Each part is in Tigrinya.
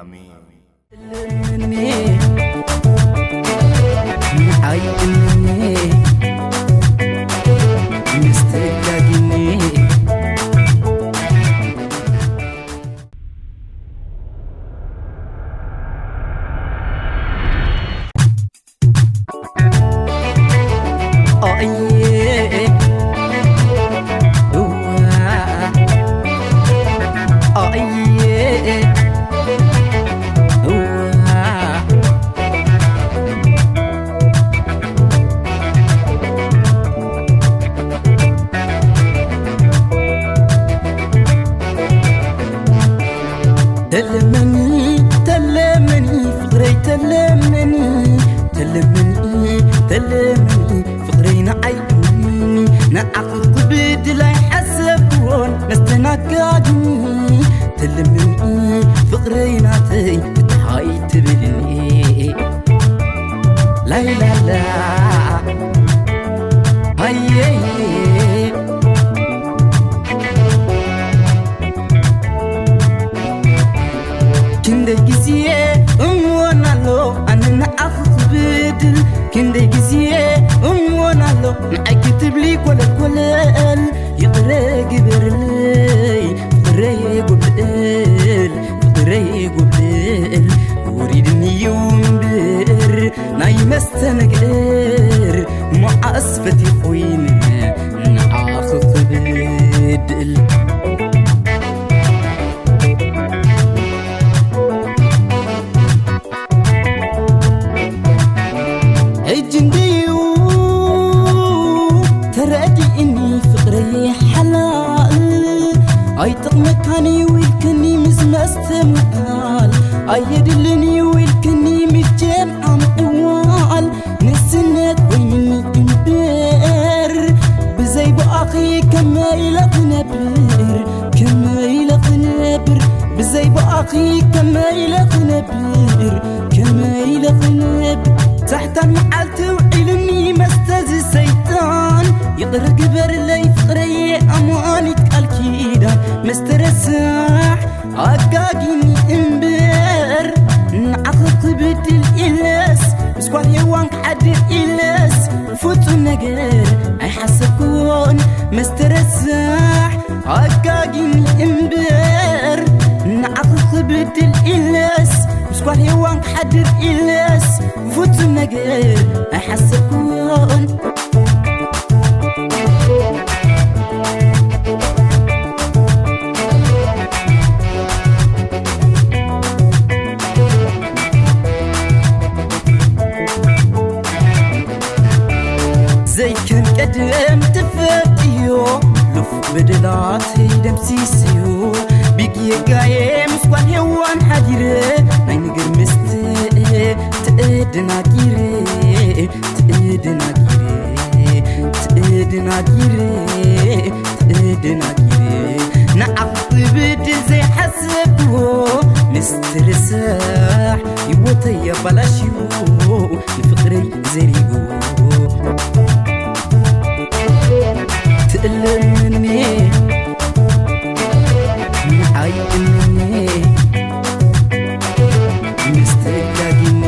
ኣሜን። ትልምኒ ንዓይ እምኒ ምስትጋጊኒ ተለመኒ ተለመኒ ፍቕረይ ተለመኒ ተለመኒ ተለመኒ ፍቕረይ ንዓይ እመኒ ንዓኺ ክብድል ኣይሓሰብክዎን መስተናጋግኒ ተለመኒ ፍቕረይ ናተይ ፍትሓይ ትብልኒ ላይላላ ሃየይ ክንደይ ግዜ እምወን ኣሎ ኣነ ንዓኺ ክብድል ክንደይ ግዜ እምወን ኣሎ ንዓይ ክትብሊ ኮለል ኮለል ይቕረ ግበርለይ ፍቕረይ ጉብእል ፍቕረይ ጉብእል ውሪድኒ እዩ እምበር ናይ መስተ ነገር መዓስ ፈቲ ኮይነ ንዓኺ ክብድል ሕጂ እንድዩ ተረዲእኒ ፍቕረይ ሓላል ኣይጠቕመካን እዩ ኢልክኒ ምስ መስተ ምውዓል ኣየድልን እዩ ኢልክኒ ምስ ጀምዓ ምዕዋል ንስነት ኮይንኒ እምበር ብዘይ ብኣኺ ከመይ ኢለ ክነብር ከመይ ኢለ ክነብር ብዘይ ብኣኺ ከመይ ኢለ ክነብር ከመይ ኢለ ክነብር ሳሕታን መዓልቲ ውዒሉኒ መስተ ዝሰይጣን ይቕረ ግበርለይ ፍቕረየ ኣማኒት ቃል ኪዳን መስተ ረሳሕ ኣጋጊኒ እምበር ንዓኺ ክብድል ኢለስ ምስ ጓል ሄዋን ክሓድር ኢለስ ፍጹም ነገር ኣይሓሰብኩን መስተ ረሳሕ ኣጋጊኒ እምበር ንዓኺ ክብድል ኢለስ ምስ ጓል ሄዋን ክሓድር ኢለስ ፍጹም ነገር ኣይሓሰብኩን ዘይከም ቀደም ትፈልጥዮ ሉፍ በደላተይ ደምሲስዮ ብጌጋየ ምስ ጓል ሄዋን ሓዲረ ናይ ነገር ምስተ ተደናጊረ ተደናጊረ ተደናጊረ ተደናጊረ ንዓኺ ክብድል ዘይሓሰብክዎ ምስትርሳሕ ህይወተይ ኣባላሽዎ ንፍቕረይ ዘሪግዎ ትእለምኒ ንዓይ እምኒ ምስትጋጊኒ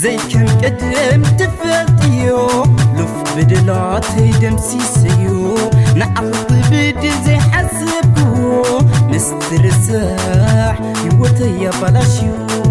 ዘይከም ቀደም ትፈልጥዮ ሉፍ በደላተይ ደምሲሰዮ ንዓኺ ክብድል ዘይሓሰብክዎ ምስትርሳሕ ህይወተይ ኣባላሽዎ